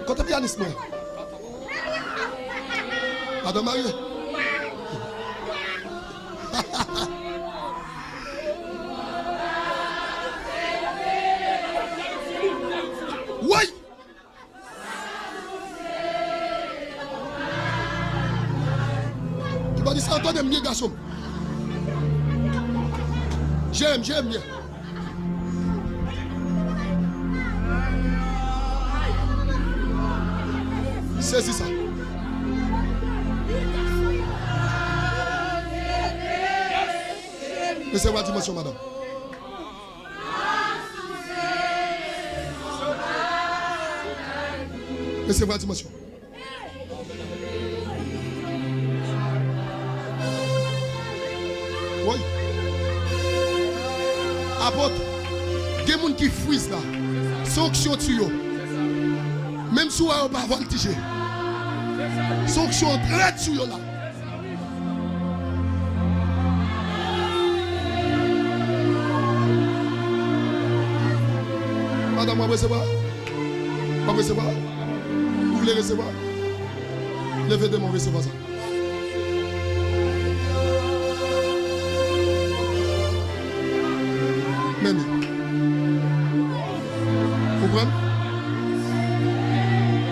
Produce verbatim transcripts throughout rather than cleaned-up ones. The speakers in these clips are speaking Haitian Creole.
Kote pyanis mwen? Madan Marye. Woy! Ki pa di sa, tande m byen, gason m. Jere m, jere m byen. Sezi sa. Resevwa dimansyon, madanm. Resevwa dimansyon. Woy. Apot, gen moun ki friz la. Se onksyon sou yo. Menm si w wè yo pa vòltije. Se onksyon rèd sou yo la. Madanm, w ap resevwa? W ap resevwa? Ou vle resevwa? Leve de men w, resevwa sa. Men li. Ou pran?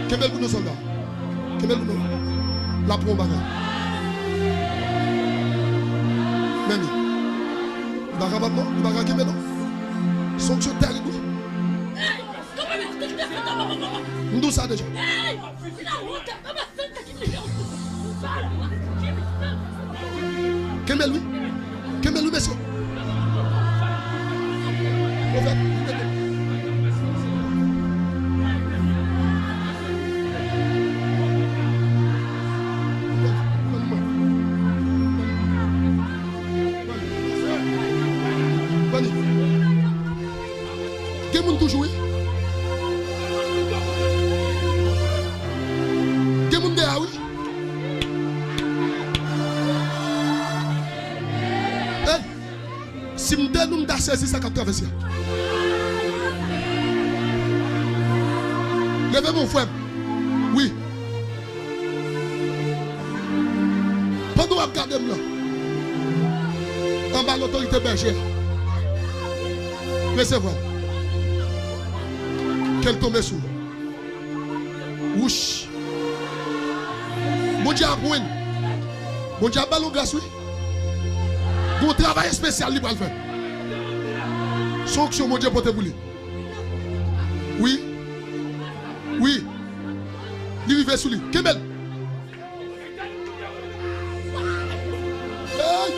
Kenbe l pou nou, sòlda. Kenbe l pou nou. L ap pran yon bagay. Men li. Li pa kapab non. Li pa ka kenbe non. Se onksyon tèrib wi. M di w sa deja. Kenbe l wi. Kenbe l wi, mesye. Pwofèt, kenbe l. Ban li. Gen moun toujou wi. Gen moun dèyè wi. Ey, si m te nou, m ta sezi sa k ap travèse a. Leve men w, frè m. Wi. Pandan w ap gade m nan, anba lotorite bèje a, resevwa l. Ke l tonbe sou ou. Wouch. Bondye ap wè n. Bondye ap ba l yon gras, wi. Gon travay espesyal li pral fè. Se onksyon Bondye pote pou li. Wi. Wi. Li rive sou li. Kenbe l. Hey!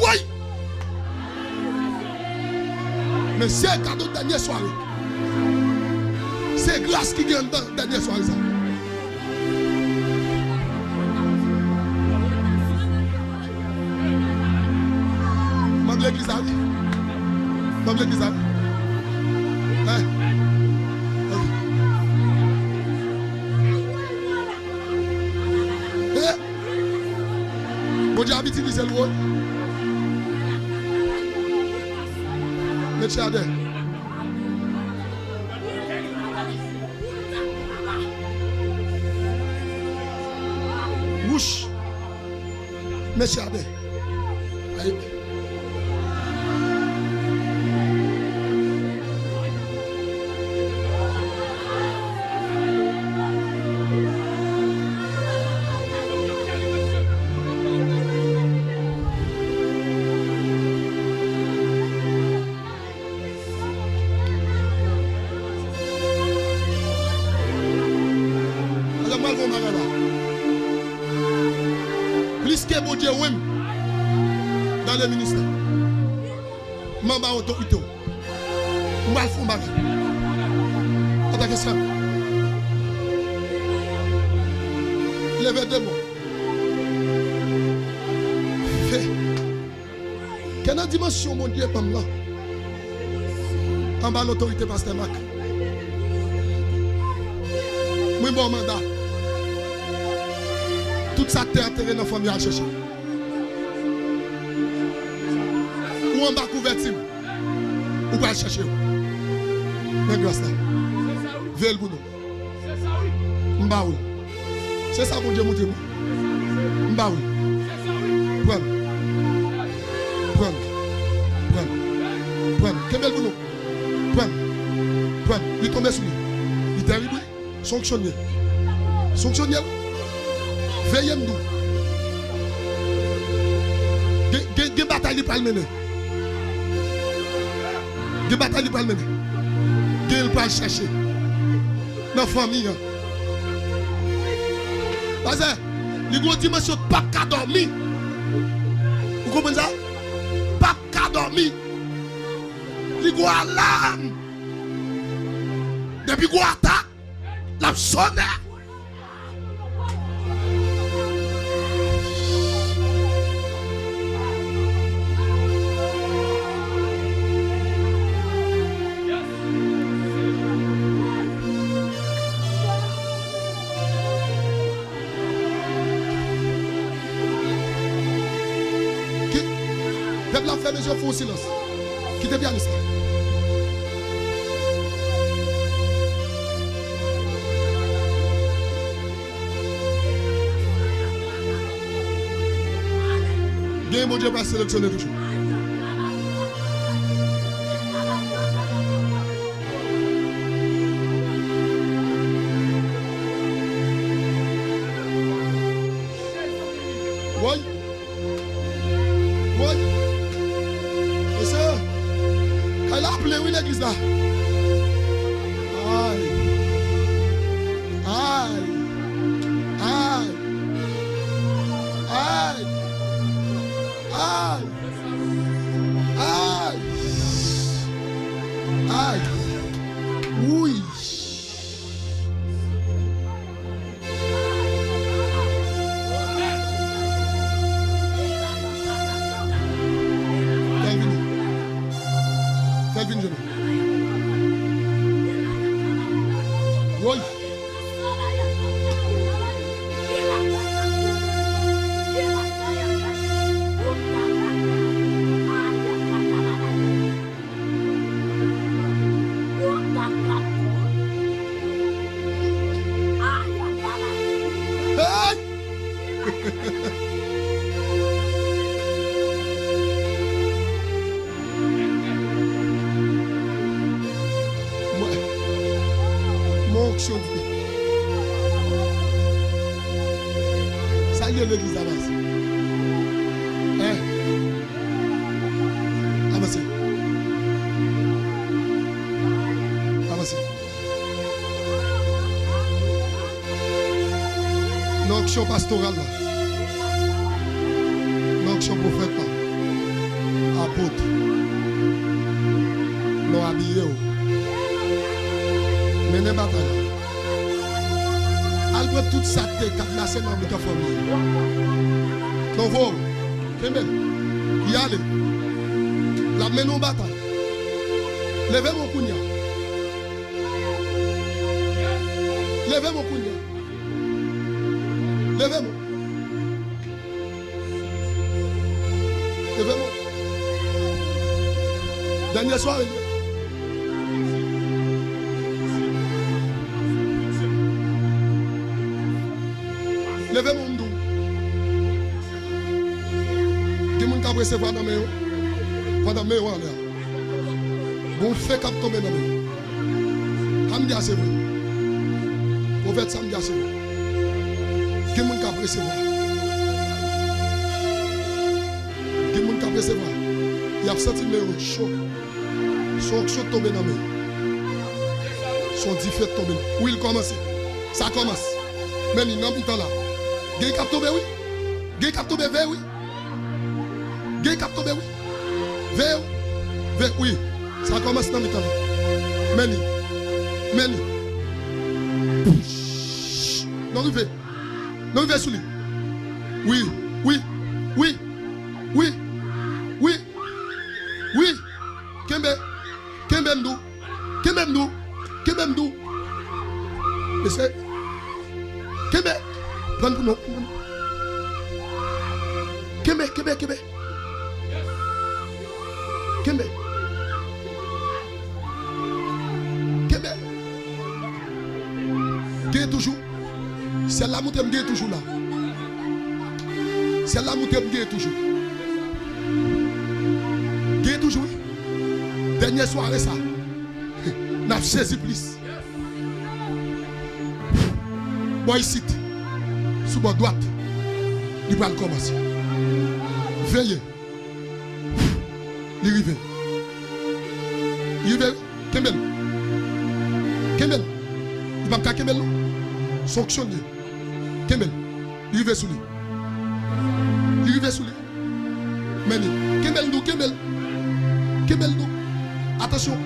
Woy! Men se kado dènye sware. Se gras ki gen anndan dènye sware sa. Manm legliz la wi. Manm legliz la wi. Hein? Eh! Bondye ap itilize l wi. Met chè a dèyè. Wouch! Met chè a dèyè. Ay. Plis ke Bondye wè m nan le ministè, m anba otorite w. M pral fè yon bagay. Atake sa. Leve demon. Fè. Ke nan dimansyon Bondye ban m lan, anba lotorite pastè Mak, mwen ba w manda. Tout sa k te antere nan fanmi, al chèche. Anba kouvèti m. Ou pral chèche yo. Men gras la. Veye l pou nou. M ba ou l. Se sa Bondye montre mwen. M ba ou l. Pran l. Pran l. Pran l. Pran l. Kenbe l pou nou. Pran l. Pran l. Li tonbe sou li. Li tèrib, wi. Se yon aksyon l ye. Se yon aksyon l ye, wi. Veye m di w. Gen, gen, gen batay li pral mennen. Gen batay li pral mennen. Gen l pral chèche. Nan fanmi an. Pase, li gon dimansyon p ap ka dòmi. Ou konprann sa? P ap ka dòmi. Li gon alam. Depi gon atak, l ap sonnen. Ki, pèp la fèmen je w, fè yon silans. Kite pyanis la. Gen Bondye pral seleksyone toujou. Woy! Woy! Mesye, kay la plen wi legliz la. Ay! Ay! Ay! Ay! Ay! Ay! Ay! Wouy! Fè l vini. Fè l vin jwenn ou. Woy! Hey! Mwen, mwen onksyon di. Sa l ye legliz la, baz? Hein? Avanse. Avanse. Nan onksyon pastoral la, nan onksyon pwofèt la, apot, nan abiye w, mennen batay la. Al pran tout sa k te k ap lase nan mitan fanmi yo. Nan vo, kenbe l. Li ale. L ap mennen yon batay. Leve men w kounye a. Leve men w kounye a. Leve men w. Leve men w. Dènye sware l ye. Leve men w, m di w. Gen moun k ap resevwa nan men yo pandan men yo anlè a. Gon fè k ap tonbe nan men yo. Sa m di a se vre. Pwofèt, sa m di a se vre. Gen moun k ap resevwa. Gen moun k ap resevwa. Y ap santi men yo cho. Se yon onksyon tonbe nan men yo. Se yon dife tonbe nan. Wi, l kòmanse. Sa kòmanse. Men li nan mitan la. Gen k ap tonbe, wi. Gen k ap tonbe, veye, wi. Gen k ap tonbe, wi. Veye, wi. Veye, wi. Sa kòmanse nan mitan li. Men li. Men li. Psh! Nou rive. Nou rive sou li. Wi, wi, wi, wi, wi, wi. Kenbe. Kenbe m di w. Kenbe m di w. Kenbe m di w. Mesye. Kenbe. Pran pou nou. Kenbe, kenbe, kenbe. Kenbe. Kenbe. Gen toujou. Syèl la montre m gen toujou la. Syèl la montre m gen toujou. Gen toujou, wi. Dènye sware sa. N ap sezi plis. Bò isit, sou bò dwat, li pral kòmanse. Veye. Li rive. Li rive. Kenbe l. Kenbe l. Li p ap ka kenbe l non. Se onksyon l ye. Kenbe l. Li rive sou li. Li rive sou li. Men li. Kenbe l dou, kenbe l. Kenbe l dou. Atansyon.